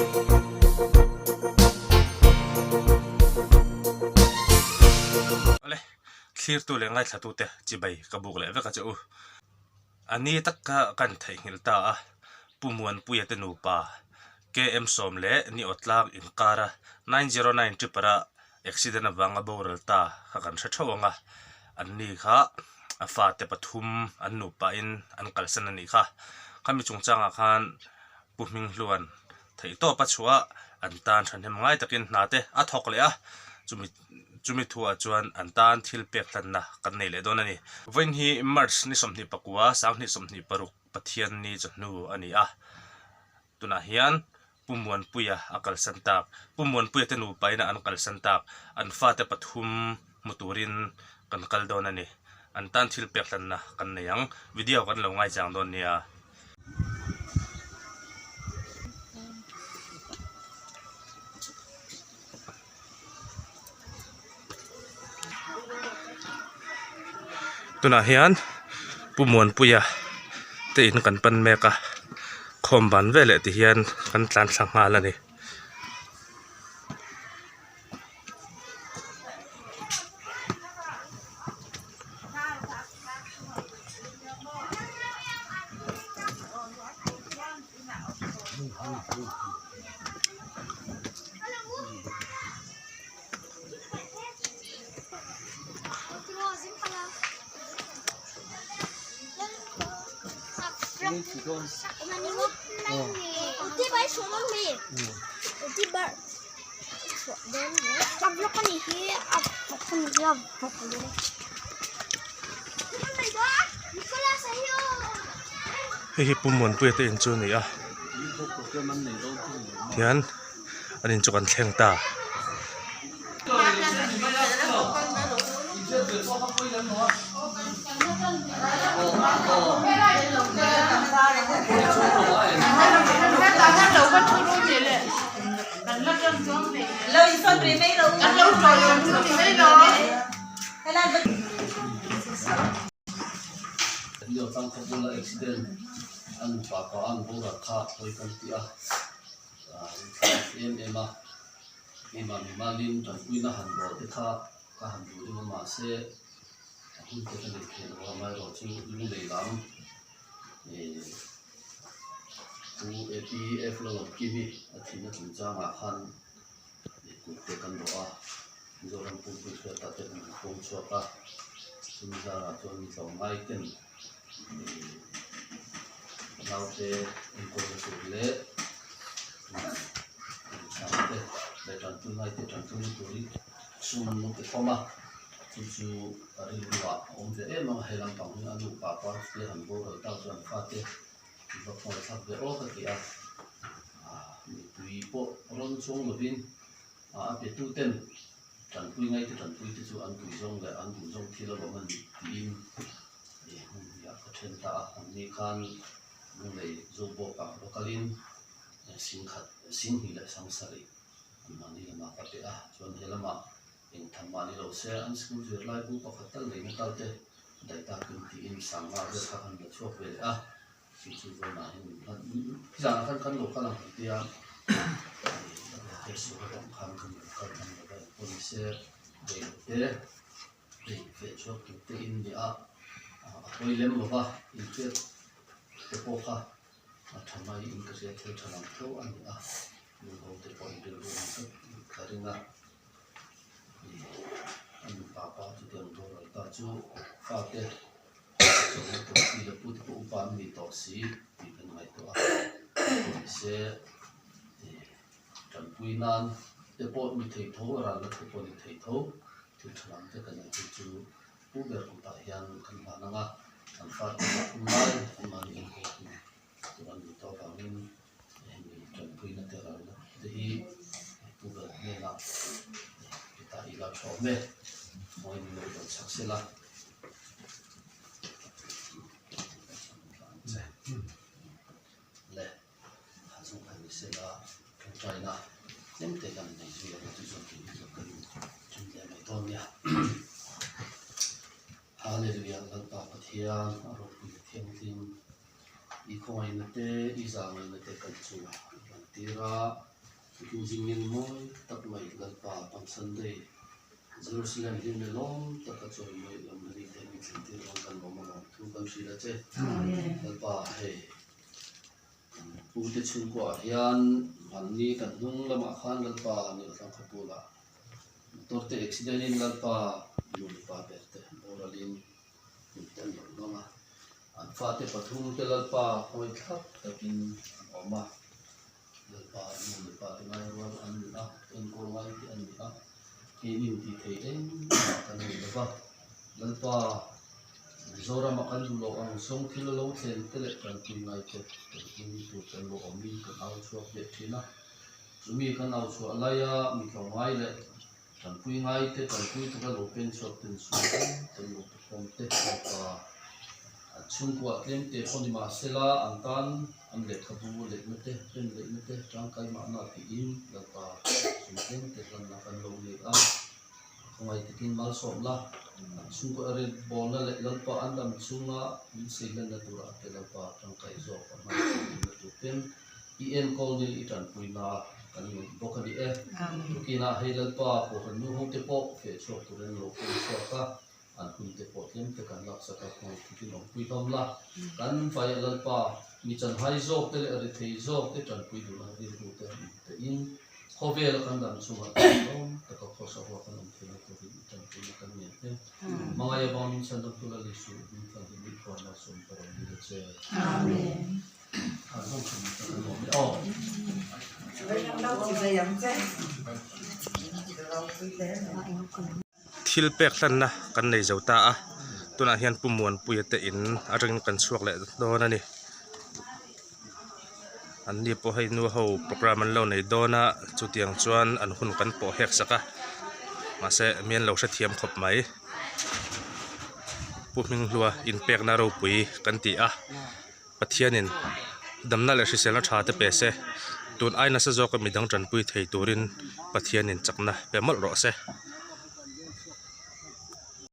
Awle, thlirtu leh ngaithlatute chibai ka buk leh vek a che u. A ni tak kha kan theihnghilh ta a, Pu Muanpuia te nupa KM sawm leh ni awtlak inkara 909 tripper-a accident avanga boral ta kha kan hre theuh ang a, an ni kha a fate pathum an nupain an kalsan a nih kha. Khami chungchangah khan Pu Hminghluan theihtawp a chhuah a, an tan thahnem ngai takin hna te a thawk leh a, chumi chumi thuah chuan an tan thil pek hlanna kan nei leh dawn a ni. Vawiin hi March ni 29, 2026 Pathianni chawhnu a ni a, tunah hian Pu Muanpuia a kalsan tak, Pu Muanpuia te nupaina an kalsan tak, an fate pathum hmu turin kan kal dawn a ni. An tan thil pek hlanna kan nei ang. Video kan lo ngaichang dawn nia. Tunah hian Pu Muanpuia te in kan pan mek a khawm ban veleh ti hian kan tlan thla nghal a ni. Hei hi Pu Muanpuia te in chu a ni a tihian an in chu kan thleng ta. Keimah mimalin tanpuina han bawh te kha ka han duh deuh a mahse a hun te ka nei thei lo a amaherawh chu lunglei lam eh Pu APF Lalawmkimi a thihna chungchangah khan kut te kan rawh a Mizoram pumpui hriata te kan han pawm chhuak a chumi zarah chuan mi tlawmngai ten eh naute enkawlna tur leh Sangte leh tanpui ngaite tanpui turin sum an lo pe khawm a, chu chu a rilruah a awm ve em ang a, he lampang hi a nu pa pa te han boral tak chuan fate va khawi thlak ve aw ka ti a, mipui pawh rawn chuang lovin a pe tu ten tanpui ngaite tanpui te chu an duh zawng leh an duh zawng thil alawm a ni tiin hmun hnih ah ka then ta a, an ni khan lunglei zo bawkah va kalin. Singkhat, Singhnih leh Sangsarih an mahni lamah ka pe a, chuan he lamah eng tham mah ni lo se an school zirlai bu pakhat tal leina tal te daih takin tiin sangha vel kha kan la chhuak ve leh a, chu chu vawiinah hian min hlan zanah khan kan lo kal ang kan tia he sual avang khan kan lo kal ang lo va engpawh ni se rei lo te hei feh chhuak tur te in nia a pawi lem lo va inhriat te pawh kha. A tha mai in ka hria thil tha lam tho a ni a, nu ho te pawh in rilru ang tak ka ring a, ih a nu papa chutiang boral ta chu fate chawlhna tur pi leh pu te pawh upa an ni tawh si tih kan ngaihtuah a, mahse ih tanpui nan te pawh ni thei tho ralna te pawh ni thei tho thil tha lam te kan en hi chu Pu ber kutah hian kan hlan ang a, kan fate pawh thum lai anmahni enkawl tu tur an nih tawh avangin hemi tanpuina te ralna te hi pu ber hnenah hetah i la tha awm e, mawi min lo dawn chak sela. Le, kha chu kha ni sela tawngtaina tlem te kan nei zui ang chu chuan tih hi chu kan then leh mai dawn nia. Hallelujah Lalpa Pathian a ropui a thianghlim i khawngaihna te i zangaihna te kan chungah i lan tir a. Tukin zingin mawi tak mai Lalpa Palm Sunday Jerusalem hi mi lawm taka chawimawi lam a ni teh min thlen tir dawn kan lawm alawm thu kan hrilh a che. Lalpa hei kan pu te chhungkuah hian mahni kan hnung lamah khan Lalpa Niltlang khawpulah motor te accident in Lalpa nu leh pa ber te boralin hmun te an lo hmang a, an fate pathum te Lalpa hawi thlap takin an awm a. Lalpa nu leh pa te ngai rual an ni a, enkawl ngai te an ni a, keinin tih theih engmah kan nei lo va. Lalpa, Mizoramah kan duh loh ang sawng thil a lo thlen te leh kan tui ngai te kan tui tur kan lo awmin kan au chhuak leh thin a. Chumi kan au chhuah laia mi tlawmngai leh tanpui ngai te tanpui tura lo pen chhuak ten chhung kan lo perform te Lalpa an chhungkuah tlem te pawh ni mahsela an tan an lehkhabu lehna te pen lehna te tangkai mahna tiin Lalpa chhung tlem te hlanna kan lo nei a. Khawngaih takin malsawm la, an chhungkaw a rin bawlna leh Lalpa an dam chhunga min seilenna turah te Lalpa tangkai zawk a hman theihna tur ten i enkawl ni i tanpuina kan ngaih bawk a ni e. Tukinah hei Lalpa Kohhran nu ho te pawh feh chhuak turin lo pawm chhuak a, an hun te pawh tlem te kan laksak a, khawngaih takin awmpui hlawm la. Kan vaiah Lalpa mi chanhai zawk te leh rithei zawk te tanpui duhna rilru te min tein Khawvela kan dam chungah chuan lawm taka khawsa hoa kan awm theihna turin i tanpuina kan ngen e. Hmangaih avang min chhandam tu Lal Isu, min tlan hi mi khuan malsawm ka rawn dil a che. Amen. Thil pek hlanna kan nei zo ta a, tunah hian Pu Muanpuia te in atangin kan chhuak leh dawn a ni. An ni pawh hei nu ho programme an lo nei dawn a, chutiang chuan an hun kan pawh hek sak a, mahse mi an lo hrethiam khawp mai. Pu Hminghlua inpekna ropui kan ti a. Pathianin damna leh hriselna tha te pe se, tun ai nasa zawka midang tanpui thei turin Pathianin chakna pe mawlh rawh se.